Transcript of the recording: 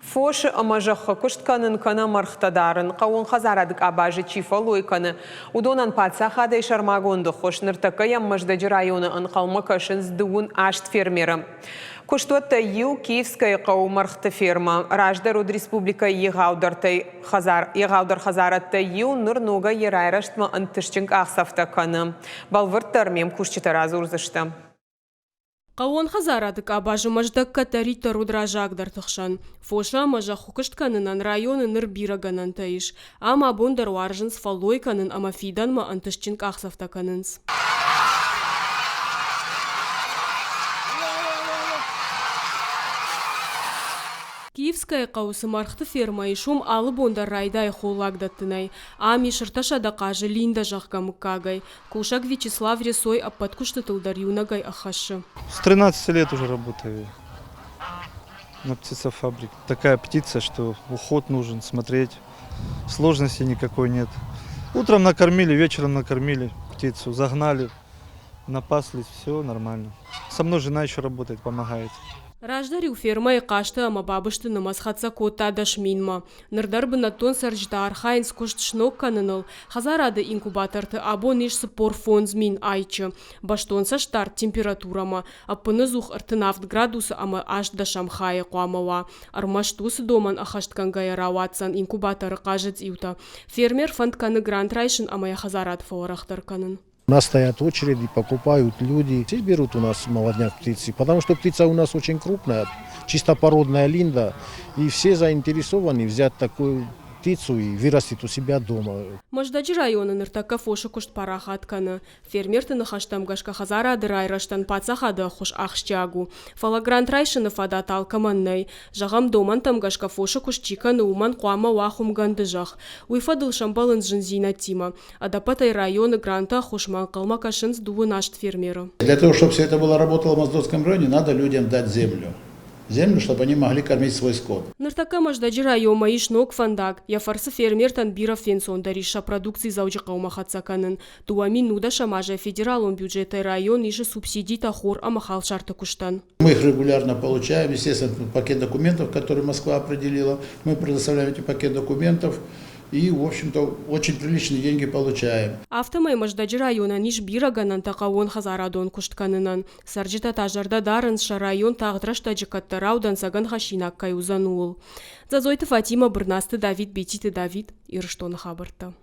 Фосы ӕмӕ зӕххы куыст кӕнын кӕнӕ мӕргътӕ дарын, хъӕууон хӕдзарады къабазы чи фӕллой кӕны, уыдонӕн паддзахадӕй сӕрмагонд ӕххуыс. Ныртӕккӕ йӕм Мӕздӕджы районы ӕнхъӕлмӕ кӕсынц дыууын аст фермеры. Куыстуӕттӕй иу, Киевскӕйы хъӕуы мӕргъты фермӕ. Раздӕр уыд республикӕйы егъаудӕртӕй хӕдзар, егъаудӕр хӕдзарадтӕй иу, ныр ногӕй йӕ райрӕзтмӕ ӕнтыстджын къахдзӕфтӕ кӕны. Бӕлвырддӕр ме мкусджытӕ радзурдзысты. Хъӕууон хӕдзарады къабазы Мӕздӕг кӕддӕриддӕр уыд раззагдӕрты хсӕн. Фосы ӕмӕ зӕххыкуыст кӕнынӕн районы ныр бирӕ гӕнӕнтӕ ис. Ам абон дӕр уарзынц фӕллой кӕнын ӕмӕ фидӕнмӕ ӕнтыстджын къахдзӕфтӕ кӕнынц. Киевскӕйы хъӕуы цы мӕргъты фермӕ ис, уым алы бон дӕр райдайы холлаг дӕттынӕй. Ам ис ӕртӕсӕдӕ хъазы Линда, зӕгъгӕ, мыггагӕй. Кусӕг Вячеслав Ресой ӕппӕт куыстытыл дӕр иунӕгӕй ӕххӕссы. С 13 лет уже работаю на птицефабрике. Такая птица, что уход нужен, смотреть. Сложности никакой нет. Утром накормили, вечером накормили птицу, загнали, напаслись, все нормально. Со мной жена еще работает, помогает. Раздӕр-иу фермӕйы хъазты ӕмӕ бабызты нымӕц хӕццӕ кодта 10 000-мӕ. Ныр дӕр бынӕттон цӕрджытӕ архайынц куыст сног кӕныныл. Хӕдзарады инкубаторты абон ис 45 000 айчы. Бӕстон цӕстдард температурӕмӕ ӕппыныдзух 37 градусы ӕмӕ ӕстдӕсӕм хайы хъуамӕ уа. Ӕрмӕст уыцы домӕн ӕххӕстгӕнгӕйӕ рауадздзӕн инкубаторы хъазы цъиутӕ. Фермер фӕнд кӕны грант райсын ӕмӕ йӕ хӕдзарад фӕуӕрӕхдӕр кӕнын. У нас стоят очереди, покупают люди. Здесь берут у нас молодняк птицы, потому что птица у нас очень крупная, чистопородная линда, и все заинтересованы взять такую птицу и вырастить у себя дома. Мӕздӕджы районы ныртӕккӕ фосы куыст парахат кӕны. Фермерты ныхӕстӕм гӕсгӕ хӕдзарады райрӕзтӕн паддзахады ӕххуыс ахсджиаг у. Фӕлӕ грант райсыны фадат алкӕмӕн нӕй. Зӕгъӕм, домӕнтӕм гӕсгӕ фосы куыст чи кӕны, уымӕн хъуамӕ уа хуымгӕнды зӕхх. Уый фӕдыл сӕмбӕлынц зындзинӕдтимӕ. Ӕдӕппӕтӕй районы гранты ӕххуысмӕ ӕнхъӕлмӕ кӕсынц дыууын аст фермеры. Для того, чтобы все это было работало в Моздокском районе, надо людям дать землю. Землю, чтобы они могли кормить свой скот. Ныртӕккӕ Мӕздӕджы районмӕ ис ног фӕндаг. Йӕ фӕрцы фермертӕн бирӕ фенцондӕр ис сӕ продукци Дзӕуджыхъӕумӕ хӕццӕ кӕнын. 2019 азӕй федералон бюджетӕй район исы субсидитӕ хор ӕмӕ халсарты куыстӕн. Мы их регулярно получаем, естественно, пакет документов, который Москва определила. Мы предоставляем эти пакет документов и, в общем-то, очень приличные деньги получаем. Афтӕмӕй Мӕздӕджы районӕн ис бирӕ гӕнӕнтӕ хъӕууонхӕдзарадон куыст кӕнынӕн. Цӕрджытӕ та зӕрдӕ дарынц, сӕ район тагъд рӕстӕджы кӕддӕрау дӕнцӕгӕн хӕссинаг кӕй уыдзӕн, ууыл. Дзӕдзойты Фатимӕ, Бырнацты Давид, Бетиты Давид, Ирыстоны хабӕрттӕ.